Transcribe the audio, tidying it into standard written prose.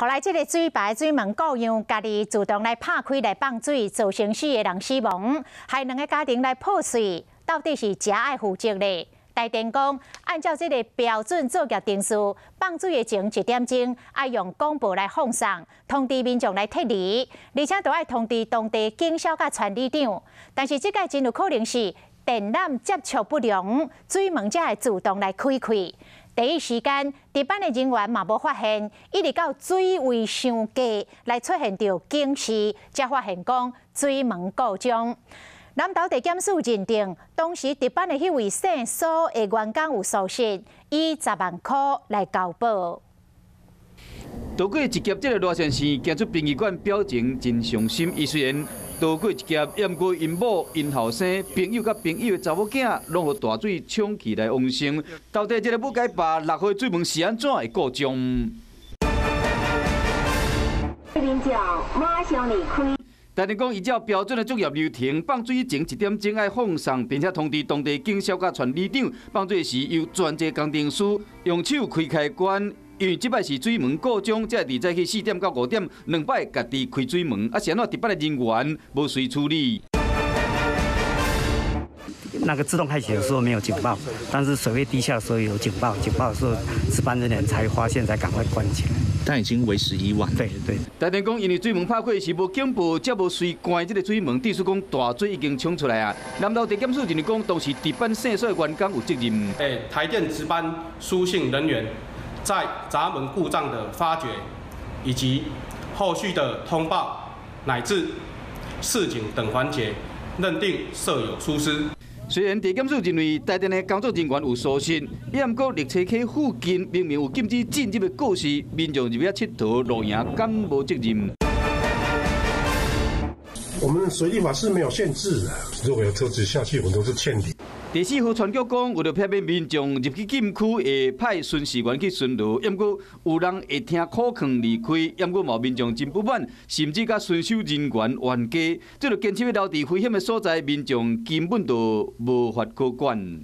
予來這个水壩水門故障，家己自動來拍開來放水，造成四个人死亡，害兩个家庭來破碎，到底是誰愛負責咧？台電講，按照這个標準作業程序，放水的前一點鐘愛用廣播來放送，通知民眾來撤離，而且都愛通知當地警消佮村里長。但是這擺真有可能是電纜接觸不良，水門才會自動來開啟。第一時間值班的人員嘛無發現，一直到水位傷低來出現著警示，才發現講水門故障。南投地檢署認定，當時值班的彼位姓蘇的員工有疏失，以10萬箍來交保。逃過一劫，這个賴先生行出殯儀館，表情真傷心。伊雖然逃過一劫，毋過𪜶某、𪜶後生、朋友佮朋友的查某囝，攏予大水沖去來往生。到底這个武改壩6號水門是按怎會故障？民眾馬上離開。台電講，依照標準的作業流程，放水前一點鐘愛放送，並且通知當地警消佮村里長。放水時由專職工程師用手開開關，因為這擺是水門故障，才會佇早起4點到5點兩擺家己開水門。啊，是按怎值班的人員無隨處理？那個自動開啟的時候沒有警報，但是水位低下的時候有警報，警報的時候值班人員才發現，才趕快關起來。但已經為時已晚。對對。台電講，因為水門拍開時無警報，才無隨關這个水門，意思講大水已經衝出來啊。南投地檢署認為講，當時值班姓蘇的員工有責任。台電值班蘇姓人員在閘門故障的發覺，以及後續的通報乃至示警等環節，認定設有疏失。雖然地檢署認為台電的工作人員有疏失，毋過綠車溪附近明明有禁止進入的告示，民眾入去𨑨迌露營，敢無責任？我們水利法是沒有限制的，如果有車子下去，我們都是勸離。第四河川局講，為了避免民眾入去禁區，會派巡視員去巡邏。毋過有人會聽苦勸離開，毋過嘛有民眾真不滿，甚至佮巡守人員冤家。這個堅持欲留佇危險的所在，民眾根本就無法可管。